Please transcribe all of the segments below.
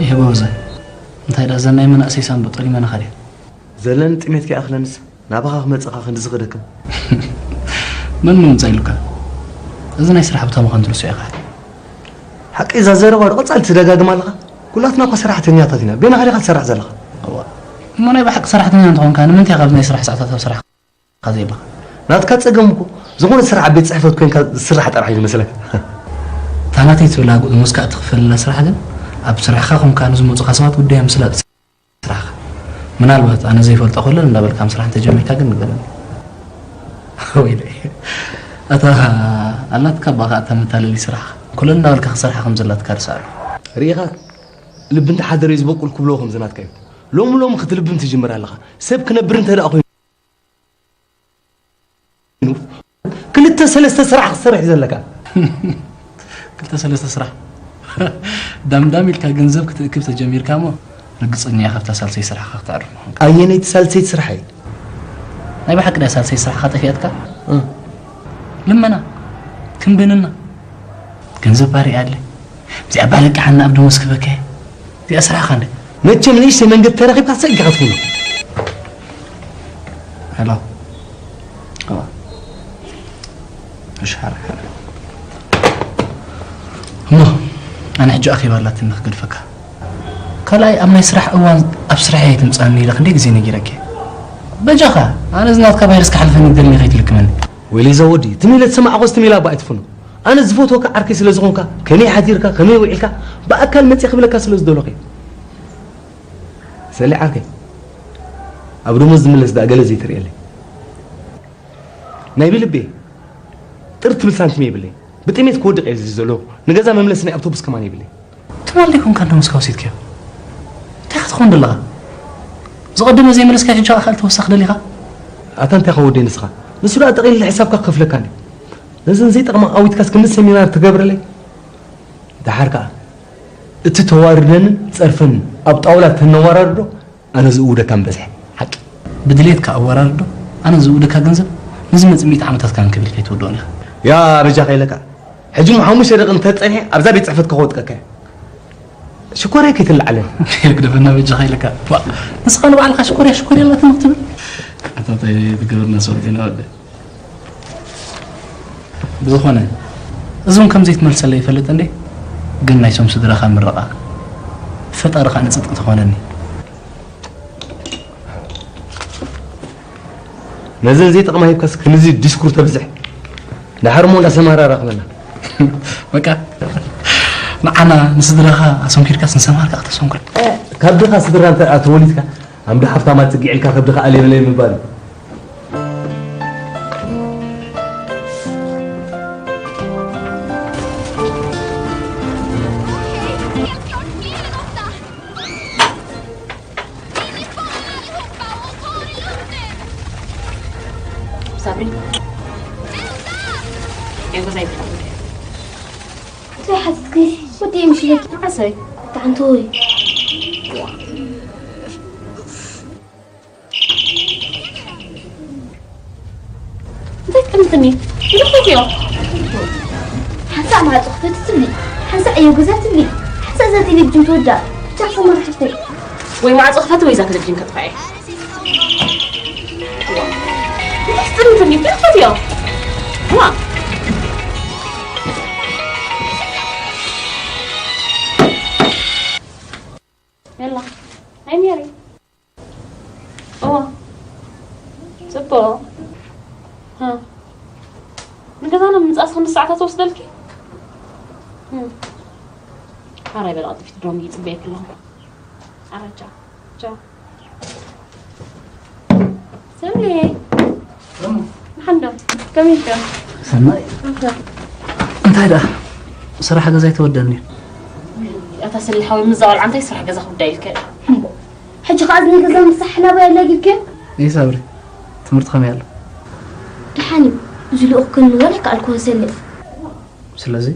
ይሄ ጎበዛይ፣ እንታይ ደኣ እዘን ናይ መናእሰይ ሳንቡጥ ጠሊመናኻ ድየን? ዘለኒ ጥሜት ከይኣኽለንስ ናባኻ ክመጽኻ ክንድዚ ክደክም። መን ምምጻእ ኢሉካ? እዚ ናይ ስራሕ ቦታ ምዃኑ ትርስዖ ኢኻ። ሓቂ እዛ ዘረባ ዶ ቀጻሊ ትደጋግማ ኣለኻ? ኩላትና እኮ ሰራሕተኛታት ኢና። በይንኻ ዲኻ ትሰርሕ ዘለኻ? እዋ። እሞ ናይ ብሓቂ ሰራሕተኛ እንተኾንካ ንምንታይ ካብዚ ናይ ስራሕ ሰዓታት ኣብ ስራሕ ኻዚ ኣለኻ? ናትካ ጸገም እኮ ዝኾነ ስራሕ ኣብ ቤት ጽሕፈት ኮይንካ ዝስራሕ ጥራሕ እዩ ዝመስለካ። እታ ናተይ ትብላ ደሞዝካ እትኽፈልላ ስራሕ ግን ኣብ ስራሕኻ ኮንካ ንዝመጹኻ ሰባት ጉዳዮም ምስላጥ ስራሕኻ። ምናልባት ኣነ ዘይፈልጦ ኮለል እንዳበልካ ምስራሕ እንተጀሚርካ ግን ንገረኒ። ወይለይ። ኣታ ኣላትካ ባኻ እታ መታለሊ ስራሕኻ። ኮለል እንዳበልካ ክሰርሓ ከም ዘላትካ ርስዓሉ። ርኢኻ ልቢ እንተሓደረ እዩ ዝበቁል ክብልዎ ከምዚ ናትካ እዩ። ሎሚ ሎሚ ክትልብም ትጅምር ኣለኻ። ሰብ ክነብር እንተ ደኣ ኮይኑ ክልተ ሰለስተ ስራሕ ክትሰርሕ እዩ ዘለካ። ክልተ ሰለስተ ስራሕ። ዳምዳም ኢልካ ገንዘብ ክትእክብ ተጀሚርካ እሞ ርግጸኛ ኢኻ ኣብታ ሳልሰይ ስራሕኻ ክተዕርፍ ምዃንካ። ኣየነይቲ ሳልሰይቲ ስራሕ እየ? ናይ ብሓቂ ድያ ሳልሰይ ስራሕኻ ጠፊኣትካ? እ። ልመና፣ ክንብንና፣ ገንዘብ ባሪኣ ኣለ። እዚኣ ባለቂ ሓና ኣብ ደሞዝ ክበከ። እዚኣ ስራሕኻ እንደ መቸም ንእሽተይ መንገዲ ተረኺብካ ሰጊኻ ትኩኖ። ሄሎ። እዋ። እሺ፣ ሓረ፣ ሓረ። እሞ፣ ኣነ ሕጂ ኣኼባ ኣላትኒ ክገድፈካ። ካልኣይ፣ ኣብ ናይ ስራሕ እዋን ኣብ ስራሐይ ኣይትምጻኒ ኢለ ክንደይ ግዜ ነጊረኪ። በጃኻ፣ ኣነ እዚ ናትካ ቫይረስ ክሓልፈኒ ይደሊ ከይትልክመኒ። ወይለይ እዛ ወዲ፣ ትም ኢለ ዝሰማዕኾስ ትም ኢለ ኣባ ኣይትፍኖ። ኣነ ዝፈትወካ ዓርከይ ስለ ዝኾንካ፣ ከመይ ሓዲርካ፣ ከመይ ውዒልካ፣ ብኣካል መጺእ ክብለካ ስለ ዝደለኹ እየ። ሰሊ ዓርከይ፣ ኣብ ደሞዝ ዝምለስ ደኣ ገለ ዘይትርእየለይ። ናይ ብልቤ ጥር ትብል ሳንቲም የብለይ። ብጥሜት ክወድቕ እየ እዚ ዘለኹ። ንገዛ መምለሲ ናይ ኣውቶቡስ ከማን የብለይ። ትማል ዲኹም ካን ደሞዝካ ወሲድካዮ? እንታይ ክትኸውን ደለኻ? ዝቐደመ ዘይመለስካዮ ሕጂ ኣኻል ተወሳኺ ደሊኻ? ኣታ እንታይ ኸወደይ ንስኻ? ንሱ ደኣ ጠቒልሊ ሕሳብካ ክኸፍለካ እንዲ። ነዘን ዘይጠቕማ ኣዊትካስ ክንዲ ሰሚናር ትገብረለይ? ደሓር ከኣ እቲ ተዋርደንን ጸርፈንን ኣብ ጣውላ ተነዋራርዶ ኣነ ዝእውደካ ምበዝሐ። ሓቂ። ብድሌትካ ኣወራርዶ ኣነ ዝእውደካ ገንዘብ ንዝመጽእ ሚእቲ ዓመታት ካን ክብል ከይትወድኦን ኢኻ። ያ በጃኻ ኢለካ። ሕጂ እሞ ሓሙሽተ ደቂ እንተጸኒሐ ኣብዛ ቤት ጽሕፈት ከኸውጥቀካ እየ። ሽኮርያ ከይትለዓለን። የግደፈና በጃኻ ኢለካ። ዋ፣ ንስኻ ንባዕልኻ ሽኮርያ ሽኮርያ ኣላትኒ ክትብል? ኣታ እንታይ ትገብርና ሰብት ኢና ወደ። ብዝኾነ፣ እዚ እውን ከም ዘይትመልሰለይ ይፈልጥ እንዴ? ግን ናይቶም ስድራኻ ምርቓ፣ ፈጣሪ ኸኣ ንጽድቂ ተኾነኒ። ነዘን ዘይጠቕማ ሂብካስ ክንዚ ዲስኩር ተብዝሕ። ደሓር እሞ እንዳ ሰማራ ራኽበና። በቃ፣ ንዓና ንስድራኻ ኣሰንኪርካስ ንሰማር ከኣ ተሰንክር። ካብ ድኻ ስድራ እንተ ኣተወሊድካ፣ ኣምዲ ሓፍታማ ጽግዕ ኢልካ ከብድኻ ኣሌበለይ ምባል እዩ። ሳብሪ፣ የጎዛይ ብጣዕሚ እንታይ ሓቲትኪ? ወዲ ምሽለኪ። ዓሰይ። ብታዕንቶይ። እንታይ ትጥምትኒ? ይድሕት እዮ። ሓንሳእ ማዕጾ ክፈት ትብሊ፣ ሓንሳእ እዮ ገዛ ትብሊ፣ ሓንሳእ እዛ ቴሌቪዥን ትወዳ። ብቻ ክሰማር ሓፍተይ። ወይ ማዕጾ ክፈት ወይ እዛ ቴሌቪዥን ከጥፋ እየ። እንታይ ትጥምትኒ? እንታይ ክፈት እዮ? ዋ። የላ። ኣይ ሜሪ። እዋ። ጽቡቕ። ሃ። ንገዛና ምምጻእስ ክንዲ ሰዓታት ወስደልኪ? እም። ሓራይ በላ ቀልጢፍኪ ድሮም ይጽበየኪ ኣለኹ። ኣረ ቻው። ቻው። ሰብለ። እም። መሓንዶ። ከመይ ኢልካ? ሰናይ። ኣንታ። እንታይ ደኣ? ስራሕ ገዛ ኣይተወደኣን ድዩ? ኣታ ሰሊ ሓወይ፣ ምስዛ ቆልዓ እንታይ ስራሕ ገዛ ክውዳ ኢልካ? እምቦ። ሕጂ ኸኣ እዚ ናይ ገዛ ምሳሕ ናበይ ኣላጊብክዮ? እይ ሳብሪ፣ ትምህርቲ ከመይ ኣሎ? ደሓን እዩ። እዚ ልኡኽ ክንወል ኣይከኣልኩዎን ሰኒ። ስለዚ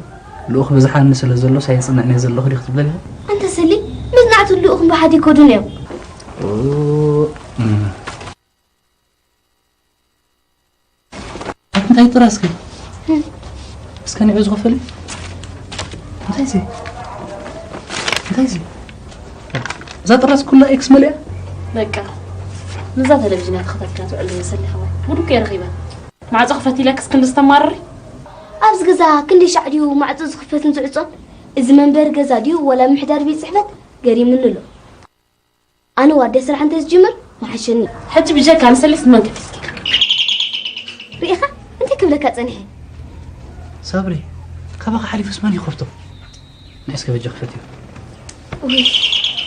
ልኡኽ ብዝሓኒ ስለ ዘሎስ ኣየጽንዕን እየ ዘለኹ ዲኺ ትብለኒ? ኣንታ ሰሊ፣ መጽናዕትን ልኡኽን ብሓደ ኣይከዱን እዮም። ኦ፣ እም። እንታይ ጥራ እስኪ? እስከ ንዑ ዝኸፈል እዩ? እንታይ እዚ? እንታይ እዚ? እዛ ጥራዝ ኩላ ኤክስ መሊኣ። በቃ፣ ነዛ ቴሌቪዥን እያ ተኸታቲላ ትውዕል መሰሊ ሓወይ። ጉድ እኮ እየ ረኺበ። ማዕጾ ክፈት ኢለክስ ክንዲ ዝተማርሪ። ኣብዚ ገዛ ክንዲ ሻዕ ድዩ ማዕጾ ዝኽፈትን ዝዕጾን? እዚ መንበሪ ገዛ ድዩ ወላ ምሕዳር ቤት ጽሕፈት? ገሪሙኒ ኣሎ። ኣነ ዋርድያ ስራሕ እንተዝጅምር ምሓሸኒ። ሕጂ ብጀካ ንሰሊስ መን ከፊትኪ? ርኢኻ? እንታይ ክብለካ ጸኒሐ? ሳብሪ፣ ካባኻ ሓሊፉስ መን ይኸፍቶ? ንዒ እስከ በጃ ክፈትዮ። ውይ፣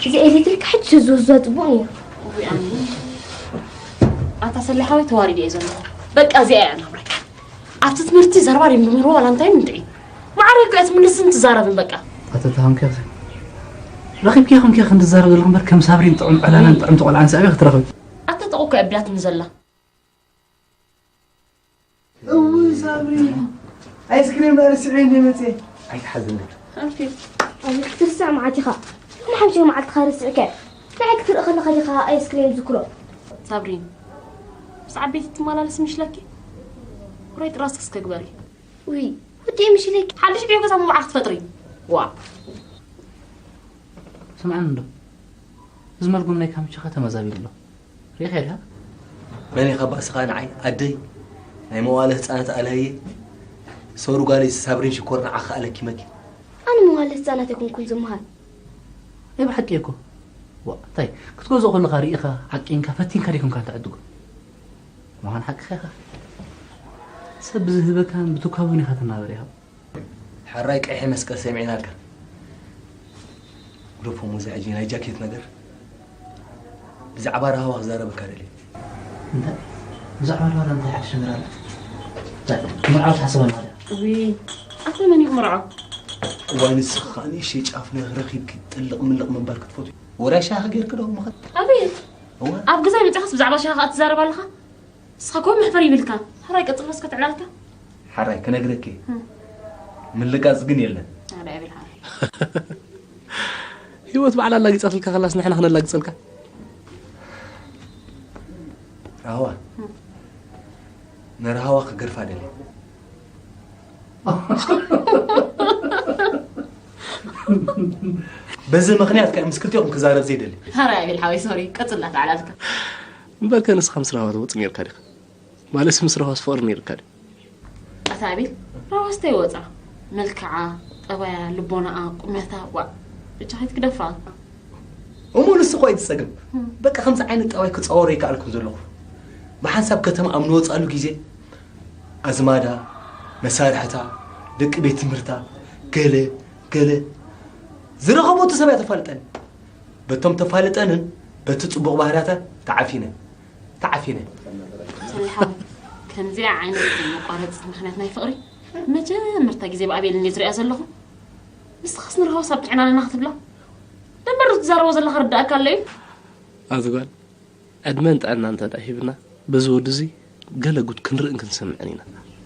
እዚ ኤሌክትሪክ ሕጂ ተዝወስዶ ጽቡቕ ነይሩ። ውይ፣ ኣነ። ኣታ ሰሊ ሓወይ ተዋሪደ እየ ዘለኹ። በቃ እዚኣ እያ ናብራይ። ኣብቲ ትምህርቲ ዘረባ ድዮም ዝምህርዎ ዋላ እንታይ ምንድዒ? ማዕረ እኮ እያ ትምልስን ትዛረብን በቃ። ኣታ ተሃምኪ ኣኽሲ። ረኺብኪ ኢኹም ከ ክንድዛረብ ዘለኹም እምበር ከም ሳብሪን ጥዑም ዕላላን ጥዕምቲ ቆልዓን ሳዕቤ ክትረኽቢ። ኣታ ጥቑ እኮ እያ ኣቢላትኒ ዘላ። እው ሳብሪ፣ ኣይስክሬም ረሲዐ እንደ መፅኤ። ኣይትሓዝኒ። ኣንፊ። ኣቤት ክትርስዕ መዓት ኢኻ። ሎሚ ሓምሻይ መዓልትኻ ረሲዕካ። ንዓይ ክትርኢ ከለኻ ዲኻ ኣይስክሬም ዝክሮ? ሳብሪን፣ ምስ ዓበይቲ ትመላለስ ምሽለኪ? ውራይ ጥራስክስ ከግበሪ። ውይ፣ ወዲ ምሽለኪ። ሓድሽ ዕዮ ገዛ መዓር ክትፈጥሪ። ዋ። ስምዓኒ እንዶ። እዚ መልጎም ናይ ካምቻኻ ተመዛቢሉ ኣሎ። ሪኢኻ ኢኻ? መን ኢኻ ባእስኻ ንዓይ? ኣደይ? ናይ መዋለ ህፃናት ኣለየ? ሰሩ ጓለይ ሳብሪን ሽኮር ንዓኻ ኣለኪመኪ። ኣነ መዋለ ህፃናት ኣይኮንኩን ዝመሃር። ናይ ብሓቂ እኮ። ዋ፣ እንታይ? ክትገዝኦ ከለኻ ርኢኻ፣ ዓቂንካ፣ ፈቲንካ ዲኹም ካን ትዕድጎ? ምዃን ሓቅኻ ኢኻ። ሰብ ብዝህበካን ብትኳቦን ኢኻ ትናበር ኢኻ። ሕራይ ቀይሕ መስቀል ሰሚዕናካ። ግደፎ፣ እዚ ሕጂ ናይ ጃኬት ነገር። ብዛዕባ ራህዋ ክዛረበካ ደልየ። እንታይ? ብዛዕባ ራህዋ እንታይ ሓድሽ ነገር ኣሎ? እንታይ? መርዓዊ ትሓስበና ድያ? ውይ፣ ኣታ መን እዩ ክምርዖ? እዋይ፣ ንስኻ ከኣ ንእሽተይ ጫፍ ነገር ረኺብኪ ጥልቕ ምልቕ ምባል ክትፈትዊ። ወርያ ሻሂ ጌርኪ ዶ ምኸድ? ኣቤት! እዋ። ኣብ ገዛይ መጺኻስ ብዛዕባ ሻሂ ከኣ ትዛረብ ኣለኻ? ንስኻ እኮ መሕፈር ይብልካ። ሕራይ ቀጽሎ እስከ ትዕላልካ። ሓራይ ክነግረኪ። እም። ምልቃጽ ግን የለን። ኣረ፣ ኣቤል ሓራይ። ህይወት ባዕላ ኣላጊጻትልካ ከላስ ንሕና ክነላግጸልካ? ራህዋ። እም። ንራህዋ ክገርፋ ደልየ። በዚ ምኽንያት ከ ምስ ክልቲኦም ክዛረብ ዘይደሊ። ሓራይ ኣቤል ሓወይ፣ ሶሪ፣ ቀጽል እናተዓላልካ። እምበርከ ንስኻ ምስ ራህዋ ትወጽእ ነይርካ ዲኻ? ማለትሲ ምስ ራህዋስ ፍቕሪ ነይርካ ድዩ? ኣታ ኣቤል፣ ራህዋስ እንታይ ወጻ? መልክዓ፣ ጠባያ፣ ልቦናኣ፣ ቁመታ፣ ዋእ፣ ብቻ ከይትግደፋ። እሞ ንሱ እኮ እዩ ዝጸገም። እም። በቃ ከምዚ ዓይነት ጠባይ ክጻወሮ ኣይከኣልኩን ዘለኹ። ብሓንሳብ ከተማ ኣብ ንወጻሉ ግዜ ኣዝማዳ፣ መሳርሕታ፣ ደቂ ቤት ትምህርታ፣ ገለ፣ ገለ ዝረኸበቶ ሰብ እያ ተፋልጠኒ። በቶም ተፋልጠንን በቲ ጽቡቕ ባህርያታ ተዓፊነ። ተዓፊነ። ሰሊሓ፣ ከምዚኣ ዓይነት መቋረጺ ምኽንያት ናይ ፍቕሪ መጀመርታ ግዜ ብኣቤል እንድየ ዝሪኣ ዘለኹ። ንስኻስ ንራህዋስ ኣብ ጥዕና ኣለና ክትብላ? ደንበር ትዛረቦ ዘለኻ ርዳእካ ኣሎ እዩ። ኣቲ ጓል፣ ዕድመን ጥዕና እንተ ደኣ ሂብና፣ በዚ ወዲ እዚ ገለ ጉድ ክንርእን ክንሰምዕን ኢና።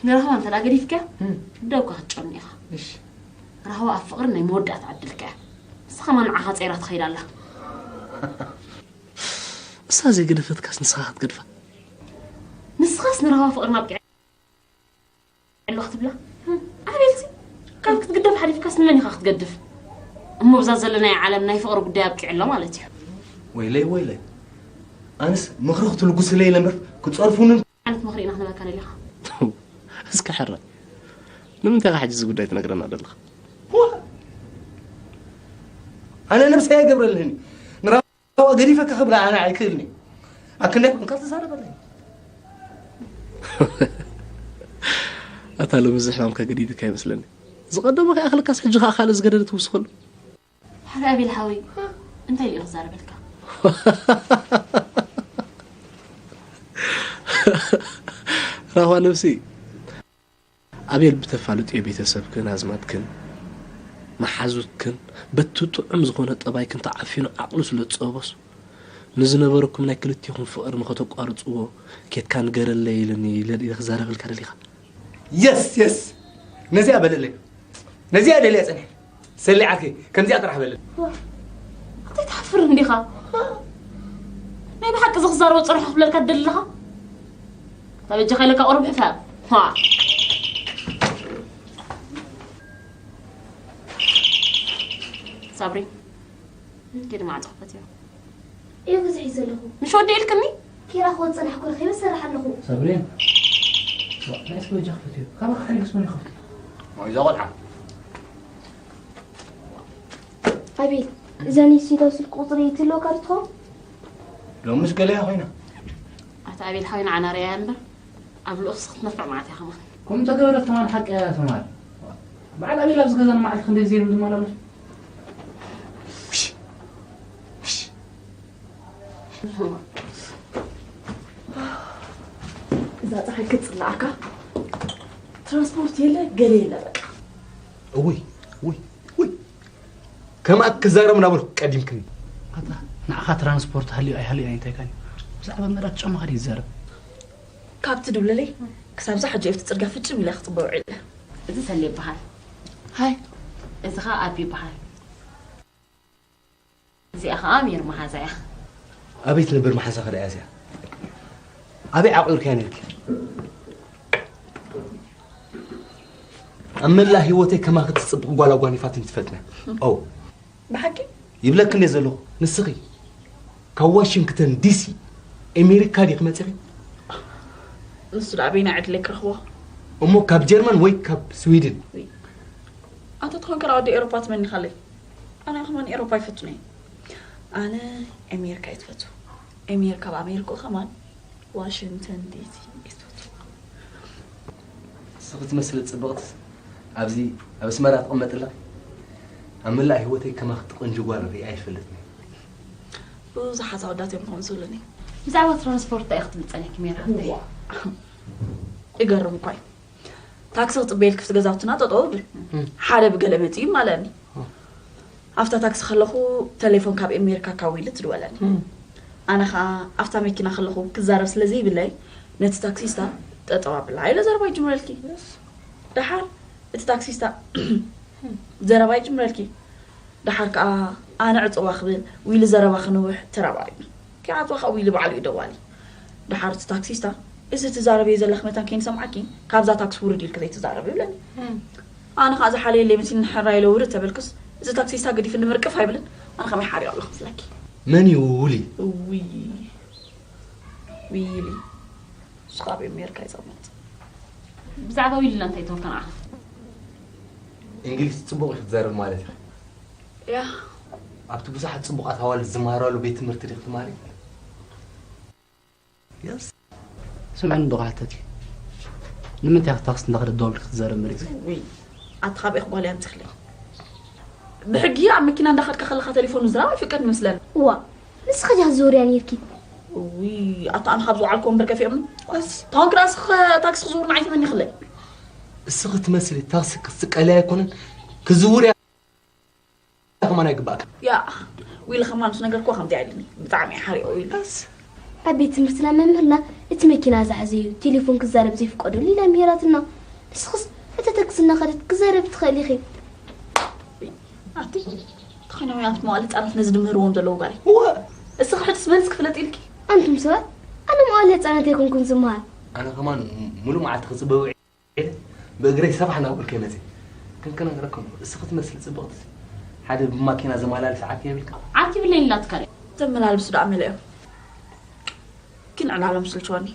ንራህዋ እንተ ደኣ ገዲፍካ፣ እም። ደውካ ክትጨኑ ኢኻ። እሺ። ራህዋ ኣብ ፍቕሪ ናይ መወዳእታ ዕድልካ እያ። ንስኻ ከማን ንዓኻ ጸይራ ትኸይድ ኣላ። እሳ ዘይገደፈትካስ ንስኻ ክትገድፋ? ንስኻስ ንራህዋ ፍቕርና ኣብቂዐ ኣሎ ክትብላ? ኣቤልሲ፣ ካብ ክትግደፍ ሓሊፍካስ ንመን ኢኻ ክትገድፍ? እሞ ብዛ ዘለናዮ ዓለም ናይ ፍቕሪ ጉዳይ ኣብቂዑ ኣሎ ማለት እዩ። ወይለይ፣ ወይለይ። ኣነስ ምኽሪ ክትልግሱለይ ኢለ እምበር ክትጸርፉንን። ዓይነት ምኽሪ ኢና ክንበካ ደሊኻ? እስከ ሕራይ። ንምንታይ ኢኻ ሕጂ እዚ ጉዳይ ትነግረና ዘለኻ? ዋ! ኣነ ነብሰይ ኣይገብረልህን። ንራህዋ ገዲፈ ክኽብላ ኣነ ኣይክእልኒ። ኣብ ክንደይ ኮንካ ትዛረበለይ? ኣታ ሎሚ እዚ ሕማምካ ገዲድካ ይመስለኒ። ዝቐደመ ከይኣኽለካስ ሕጂ ከኣ ካልእ ዝገደደ ትውስኸሉ። ሓደ ኣቤል ሓወይ፣ እንታይ ኢሉ ክዛረበልካ? ራህዋ ነብሲ፣ ኣቤል ብተፋልጥዮ ቤተሰብክን ኣዝማድክን መሓዙትክን በቲ ጥዑም ዝኾነ ጠባይክን ተዓፊኑ ዓቕሉ ስለ ዝጸበሱ፣ ንዝነበረኩም ናይ ክልቴኹም ፍቕሪ ንኸተቋርጽዎ ኬድካ ንገረለይ ኢሉኒ ኢለ ድየ ክዛረበልካ ደሊኻ? የስ፣ የስ! ነዚኣ በለለይ። ነዚኣ ደልያ ጸኒሐ። ሰሊዓኪ፣ ከምዚኣ ጥራሕ በለለይ። እንታይ ትሓፍር እንዲኻ? ናይ ብሓቂ እዚ ክዛረቦ ጸንሖ ክብለልካ ትደሊ ኣለኻ? እታ በጃኻ ኢለካ ቁሩብ ሕፈር። ዋ። ሳብሪ። ኪዲ ማዕጾ ክፈትዮ። እዩ ክዝሒ ዘለኹ። ምሽ ወዲ ኢልክኒ? ኪራ ክወፅእ ናሕኩ ረኺበ ዝሰርሕ ኣለኹ። ሰብሬን። ናይስ በጃ ክፈትዮ። ካባካ ሓሊፍስ መን ይኸፍት? ወይ እዛ ቆልዓ። ኣቤል፣ እዛ ኒሲቶ ስልክ ቁፅሪ ትህልወካ ዶ ትኸውን? ሎምስ ገለያ ኮይና። ኣታ ኣቤል ሓዊና ዓናርያ እምበር ኣብ ልኡኽስ ክትነፍዕ ማለት ኢኻ ማለት። ከምኡ ተገበረት ከማን ሓቂ እያ ተማር። በዓል ኣቤል ኣብዚ ገዛ ንመዓልቲ ክንደይ ዘይብል ዝመላለሱ? እዛ ፀሓይ ክትፅላኣካ ትራንስፖርት የለ ገለ የለ በቃ። እውይ እውይ እውይ ከምኣ ክዛረብ እናበልኩ ቀዲምክኒ። ኣታ ንዓኻ ትራንስፖርት ሃልዩ ኣይሃልዩ እንታይ ካን ብዛዕባ መራት ጫማኻ ድዩ ዝዛረብ? ካብቲ ድብለለይ ክሳብ ዛ ሕጂ ኣብቲ ፅርግያ ፍጭም ኢለ ክፅበ ውዒለ። እዚ ሰሌ ይበሃል። ሃይ እዚ ኸዓ ኣቢ ይበሃል። እዚኣ ኸዓ ሜር መሓዛ እያ። ኣበይ ትነብር መሓዛኺ ደኣ እዚኣ? ኣበይ ዓቑርክያ ነርኪ? ኣብ መላእ ህይወተይ ከማኺ ትጽብቕ ጓል ኣጓኒፋትኒ ትፈልጥና። ኦ ብሓቂ ይብለኪ እንደ ዘለኹ ንስኺ ካብ ዋሽንግተን ዲሲ ኣሜሪካ ዲኺ መጺኺ? ንሱ ደኣ በይና ዕድለይ ክረኽቦ። እሞ ካብ ጀርመን ወይ ካብ ስዊድን? ኣንተ ትኾንከ ወዲ ኤሮፓ ትመኒኻለይ። ኣነ ከማን ኤሮፓ ይፈቱን እየ። ኣነ ኣሜሪካ እየ ትፈቱ። ኣሜሪካ ኣብ ኣሜሪካ ከማን ዋሽንግተን ዲሲ እየ ትፈቱ። ንስኺ ትመስሊ ጽብቕቲ ኣብዚ ኣብ ኣስመራ ትቕመጥላ ኣብ መላእ ህይወተይ ከማኺ ትቆንጆ ጓል ርእየ ኣይፈልጥን። ብዙሓት ኣወዳት እዮም ከምኡ ዝብሉኒ። ብዛዕባ ትራንስፖርት እንታይ ኢኺ ትብል ጸኒሕኪ ሜራ ሓፍተይ? ይገርም እኳ እዩ። ታክሲ ክጽበየል ክፍቲ ገዛውትና ጠጠው እብል። ሓደ ብገለ መጺኡ ይማለኒ። ኣብታ ታክሲ ከለኹ ተሌፎን ካብ ኣሜሪካ ካብ ዊሊ ትድወለኒ። ኣነ ኸዓ ኣብታ መኪና ከለኹ ክዛረብ ስለ ዘይብለይ ነቲ ታክሲስታ ጠጠው ኣብላ ኢለ ዘረባ ይጅምረልኪ። ደሓር እቲ ታክሲስታ ዘረባ ይጅምረልኪ። ደሓር ከዓ ኣነ ዕፅዋ ክብል ዊሊ ዘረባ ክንውሕ ተራባሪብና። ከይዓፅዋ ከዓ ዊሊ ባዕሉ እዩ ደዋሊ። ደሓር እቲ ታክሲስታ እዚ ትዛረብዮ ዘለኺ መታን ከይንሰምዓኪ ካብዛ ታክሲ ውርድ ኢልኪ ዘይትዛረቢ ይብለኒ። ኣነ ከዓ ዝሓለየለይ መሲልኒ ሕራይ ኢለ ውርድ ተበልኩስ እዚ ታክሲስታ ገዲፉኒ ምርቅፍ ኣይብልን። ኣነ ከመይ ሓሪቕ ኣለኹ መስለኪ? መን እዩ ውሊ? ውይ ዊሊ ንሱ ካብ ኣሜሪካ ይፀመጥ። ብዛዕባ ዊልና እንታይ ትብል ከነዓኻ? እንግሊዝ ጽቡቕ እዩ ክትዛረብ ማለት እዩ። ያ ኣብቲ ብዙሓት ጽቡቓት ኣዋልድ ዝመሃራሉ ቤት ትምህርቲ ዲኺ ትማሪ? የስ ስምዕኒ ዶ ክሓተኪ? ንምንታይ ኢኺ ታክሲ እንዳኸደት ደወል ክትዛረብ መሪጽ? ውይ ኣቲ ካበይ ክጓል እያ ምትኽለይ? ብሕጊ ኣብ መኪና እንዳኸድካ ከለኻ ተሌፎን ምዝራብ ኣይፍቀድ ይመስለኒ። እዋ ንስኻ ዲኻ ዝዞርያ ነይርኪ? ውይ ኣታ ኣነ ካብ ዝወዓልኩ ወንበር ከፊኦምኒ። ታውን ክዳስ ታክሲ ክዝውርና ኣይትመኒ ክለይ። እስኺ ትመስሊ ታክሲ ክትስቀሊ ኣይኮነን ክዝውር እያ ከማን ኣይግባእካ። ያ ዊል ከማን ምስ ነገርኩዋ ከምዚ ኣይልኒ ብጣዕሚ እየ ሓሪኦ ዊል። ኣብ ቤት ትምህርትና መምህርና እቲ መኪና ዝሓዘ እዩ ቴሌፎን ክዛረብ ዘይፍቀደሉ ኢላ ምሂራትና። ንስኽስ እታ ታክሲ እናኸደት ክዛረብ ትኽእሊ ኢኺ። ኣቲ ተኾይኖም ኣብቲ መዋል ህፃናት ነዚ ድምህርዎም ዘለዉ ጓለይ። እወ እስኺ ሕድስ መልስ ክፍለጥ ኢልኪ። ኣንቱም ሰባት ኣነ መዋል ህፃናት ኣይኮንኩን ዝመሃር። ኣነ ከማን ሙሉእ መዓልቲ ክፅበ ውዒለ ብእግረይ ሰፋሕ እናበልኩ እየ መፅየ። ግን ክነግረኩም እስኺ ትመስሊ ፅብቕቲ ሓደ ብማኪና ዘመላልስ ዓርኪ የብልካ። ዓርኪ ብለይ ኢላትካ ድያ? ዘመላልሱ ደኣ መለ እዮም። ግን ዕላሎም ስልችወኒ።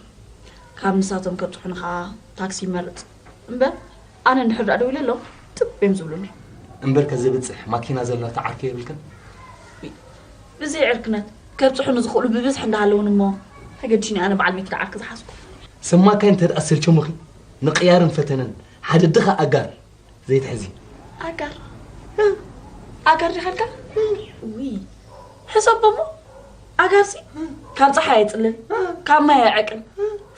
ካብ ንሳቶም ከብፅሑኒ ከዓ ታክሲ ይመርፅ እምበር ኣነ እንድሕር ደኣ ደው ኢለ ኣሎ ጥብ እዮም ዝብሉኒ። እምበር ከዘብፅሕ ማኪና ዘለዋ ተዓርኪ የብልክን። ብዘይ ዕርክነት ከብፅሑኒ ዝኽእሉ ብብዝሒ እንዳሃለውን እሞ ተገዲሽኒ ኣነ በዓል መኪና ዓርኪ ዝሓዝኩ። ሰብ ማካይ እንተ ደኣ ሰልቸሙኺ ምቕያርን ፈተነን ሓደ ድኻ ኣጋር ዘይትሕዚ። ኣጋር ኣጋር ዲኻ ኢልካ? ውይ ሕሰቦ እሞ ኣጋርሲ ካብ ፀሓይ ኣይፅልል ካብ ማይ ኣይዕቅን።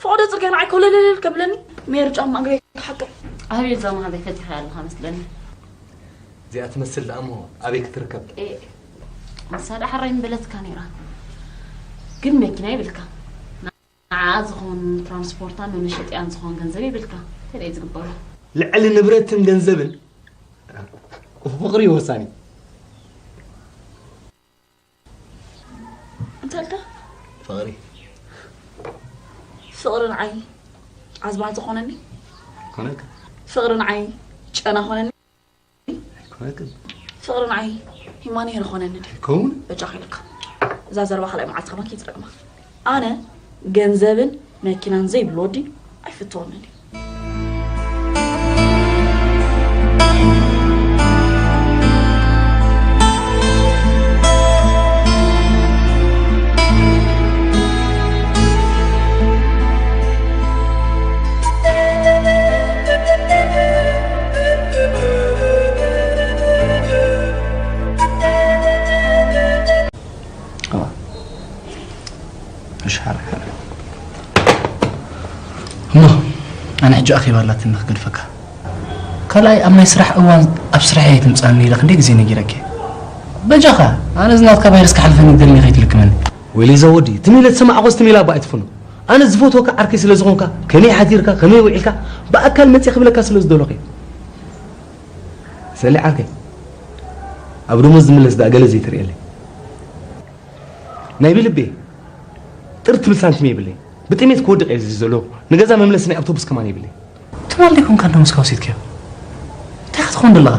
ፈቐዶ ፅርግያ ንዓይ ኮለለለል ከብለኒ ሜሪ ጫማ እግረይ ክሓቅዕ። ኣቤል እዛ መሃዛይ ፈቲኻ ኣለኻ መስለኒ። እዚኣ ትመስል ደኣ እሞ ኣበይ ክትርከብ? ኤ፣ ንሳ ደኣ ሕራይ ምበለትካ ነይራ። ግን መኪና ይብልካ። ንዓ ዝኾን ትራንስፖርታ መመሸጥያን ዝኾን ገንዘብ ይብልካ። እንታይ ደኣ እዩ ዝግበሮ? ልዕሊ ንብረትን ገንዘብን ፍቕሪ እዩ ወሳኒ። እንታይ ኢልካ? ፍቕሪ ፍቕሪ ንዓይ ኣዝማልቶ ኮነኒ። ኣይኮነክን። ፍቕሪ ንዓይ ጨና ኮነኒ። ኣይኮነክን። ፍቕሪ ንዓይ ሂማን ይርኾነኒ ድዩ? ከውን በጃ ኸይልካ እዛ ዘረባ ካልኣይ መዓልቲ ከማን ከይትደግማ። ኣነ ገንዘብን መኪናን ዘይብሉ ወዲ ኣይፍተወንን እዩ። እሞ ኣነ ሕጂ ኣኼባ ኣላትኒ ክገድፈካ። ካልኣይ ኣብ ናይ ስራሕ እዋን ኣብ ስራሕ እየ ትምጻኒ ኢለ ክንደይ ግዜ ነጊረኪ። በጃኻ ኣነ እዚ ናትካ ቫይረስ ክሓልፈኒ ደልኒ ከይትልክመኒ። ወይለይ ዘወዲ ትም ኢለ ዝሰማዕኾስ ትም ኢለ ኣባ ኣይትፍኖ። ኣነ ዝፈትወካ ዓርከይ ስለ ዝኾንካ ከመይ ሓዲርካ ከመይ ውዒልካ ብኣካል መጽየ ክብለካ ስለ ዝደለኹ እየ። ሰሊ ዓርከይ ኣብ ደሞዝ ዝምለስ ደኣ ገለ ዘይትርእየለይ። ናይ ብልቤ ጥር ትብል ሳንቲም የብለይ። ብጥሜት ክወድቕ እየ እዚ ዘለኹ። ንገዛ መምለሲ ናይ ኣውቶቡስ ከማን የብለይ። ትማል ደይኮንካ እንዶ ምስካ ወሲድካዮ? እንታይ ክትኾን ደለኻ?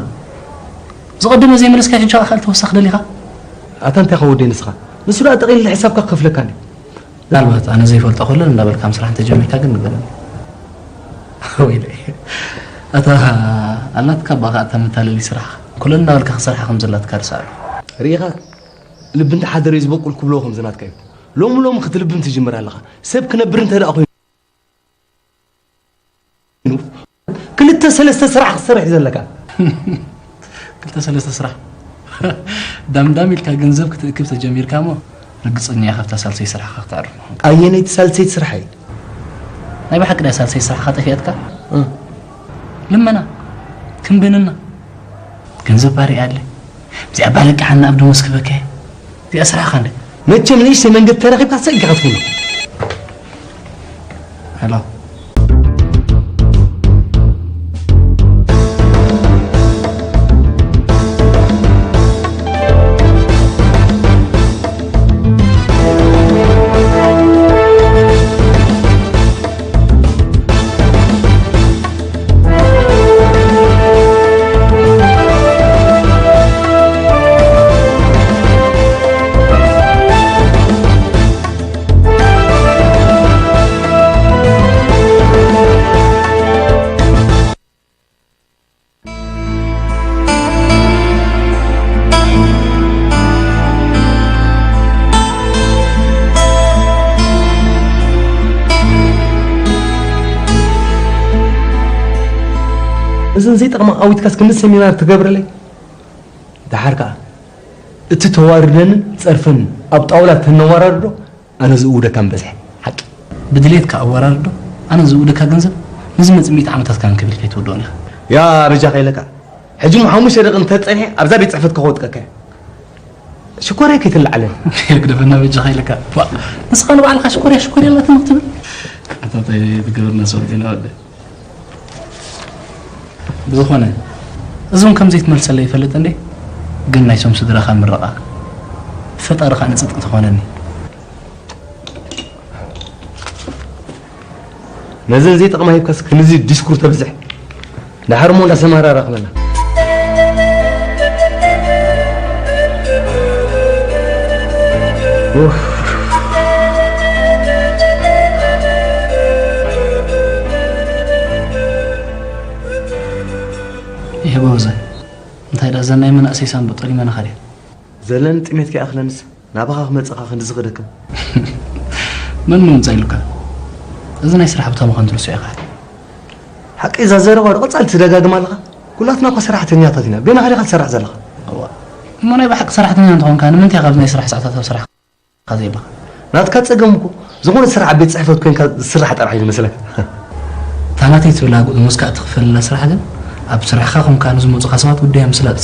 ዝቐደመ ዘይመለስካዮ ሕጂ ኸኣ ካልእ ተወሳኺ ደሊኻ? ኣታ እንታይ ኸወደይ ንስኻ? ንሱ ደኣ ጠቕሊሉ ሕሳብካ ክኸፍለካ እንድዩ። ምናልባት ኣነ ዘይፈልጦ ኮለል እንዳበልካ ምስራሕ እንተጀሚርካ ግን ንገረኒ። ወይለይ። ኣታ ኣላትካ ባኻ ኣታ መታለሊ ስራሕኻ። ኮለል እንዳበልካ ክሰርሓ ከም ዘላትካ ርሳዕ ኣለኹ። ርኢኻ? ልቢ እንተሓደረ እዩ ዝበቁል ክብልዎ ከምዚ ናትካ እዩ። ሎሚ ሎሚ ክትልብም ትጅምር ኣለኻ። ሰብ ክነብር እንተ ደኣ ኮይኑ ክልተ ሰለስተ ስራሕ ክትሰርሕ እዩ ዘለካ። ክልተ ሰለስተ ስራሕ። ዳምዳም ኢልካ ገንዘብ ክትእክብ ተጀሚርካ እሞ ርግጸኛ እየ ካብታ ሳልሰይ ስራሕኻ ክተዕርፍ ምዃንካ። ኣየነይቲ ሳልሰይቲ ስራሕ እዩ? ናይ ብሓቂ ድያ ሳልሰይቲ ስራሕኻ ጠፊኣትካ? እ። ልመና፣ ክምብንና፣ ገንዘብ ባሪኣ ኣለ። እዚኣ ባለቃ ሓና ኣብ ደሞዝ ክበከ። እዚኣ ስራሕኻ እንደ። መቸም ንእሽተይ መንገዲ ተረኺብካ ሰጊኻ ትኹን። ሄሎ። እዝን ዘይጠቕማ ኣዊትካስ ክንዲ ሰሚናር ትገብረለይ? ደሓር ከኣ እቲ ተዋርደንን ጸርፈንን ኣብ ጣውላ ተነዋራርዶ ኣነ ዝእውደካ ምበዝሐ። ሓቂ። ብድሌትካ ኣወራርዶ ኣነ ዝእውደካ ገንዘብ ነዚ መጽእ ሚእቲ ዓመታት ካን ክብል ከይትወድኦን ኢኻ። ያ በጃኻ ኢለካ። ሕጂ እሞ ሓሙሽተ ደቂ እንተጸኒሐ ኣብዛ ቤት ጽሕፈት ከኸውጥቀካ እየ። ሽኮርያ ከይትለዓለን። የግደፈና በጃኻ ኢለካ። ዋ፣ ንስኻ ንባዕልኻ ሽኮርያ ሽኮርያ ኣላትኒ ክትብል። ኣታ እንታይ ትገብርና ሰብእቲ ኢና ወደ። ብዝኾነ፣ እዚ እውን ከም ዘይትመልሰለይ ይፈልጥ እንዴ? ግን ናይቶም ስድራኻ ምረቓ፣ ፈጣሪ ኸኣ ንጽድቂ ትኾነኒ። ነዘን ዘይጠቕማ ሂብካስ ክንዚ ዲስኩር ተብዝሕ። ደሓር እሞ እንዳ ሰማራ ራኽበና። ኡፍ። ይሄ ጎበዛይ፣ እንታይ ደኣ እዘን ናይ መናእሰይ ሳንቡእ ጠሊመናኻ ድየን? ዘለኒ ጥሜት ከይኣኽለንስ ናባኻ ክመጽኻ ክንድዚ ክደክም። መን ምምጻእ ኢሉካ? እዚ ናይ ስራሕ ቦታ ምዃኑ ትርስዖ ኢኻ። ሓቂ እዛ ዘረባ ዶ ቀጻሊ ትደጋግማ ኣለኻ? ኩላትና እኮ ሰራሕተኛታት ኢና። በይንኻ ዲኻ ትሰርሕ ዘለኻ? እዋ። እሞ ናይ ብሓቂ ሰራሕተኛ እንተኾንካ ንምንታይ ኢኻ ኣብዚ ናይ ስራሕ ሰዓታት ኣብ ስራሕ ኻ ዘይብልኻ? ናትካ ጸገም እኮ ዝኾነ ስራሕ ኣብ ቤት ጽሕፈት ኮንካ ዝስራሕ ጥራሕ እዩ ዝመስለካ። እታ ናተይ ትብላ ደሞዝካ እትኽፈለላ ስራሕ ግን ኣብ ስራሕኻ ኮንካ ንዝመጹኻ ሰባት ጉዳዮም ምስላጥ